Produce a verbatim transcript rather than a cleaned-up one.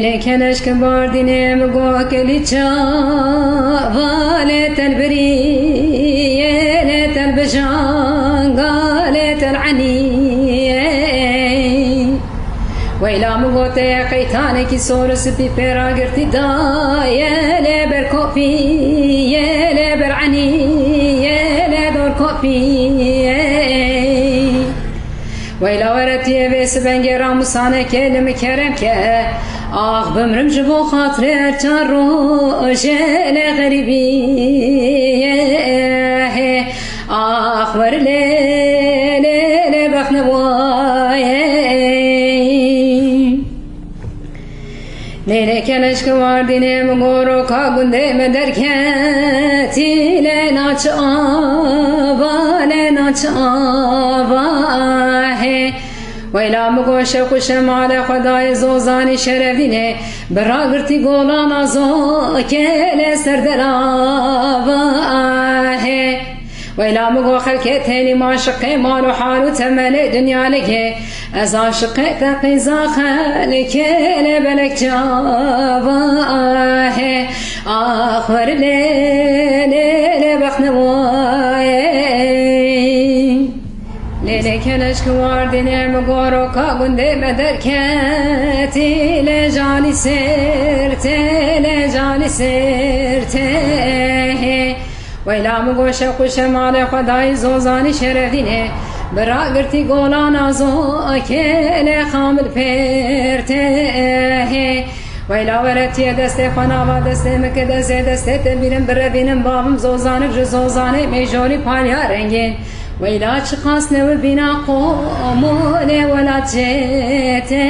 Lê keleşk bardînê min got kelî çava lê tel birî, lê tel bijanga, lê tel enî. Weyla min got te qeytanekî sor û spî pê ragirtî daye, lê ber kopî ye, lê ber enî ye, lê dor kopî ye. Weyla were tu yê vê sibengê ra musaneke li min kerem ke. Ax bimrim ji bo xatirê her çar rojê lê xerîbî ye. Ax were lê, lê, lê bexne waye. Lêlê keleşk wardînê min goro ka gundê me derketî lê naç ava, lê naç ava he. Weyla min go şeq û şemalê xwedayê zozanî şerevînê bi ragirtî golana zokê lê ser derava he. Weyla min go xelkê têlî maşiqê mal û hal û temelê dinya ligê. Ez aşiqê te qîza xelkê lê belek çava he. Ax were lê, lê, lê bexne waye. Lêlê keleşk wardînê min goro ka gundê me derketî lê jalî sêrtê, lê jalî sêrtê. Weyla min go şeq û şemalê xwedayî zozanî şerevînê bi ragirtî golana zokê lê xamil pêrtê. Weyla were tu yê destê xwe nava destê min ke destê destê te bîrim birevînim bavim zozanik ji zozanê mêjolî palya rengên. Weyla çiqas newibîna qomolê welat jê tê.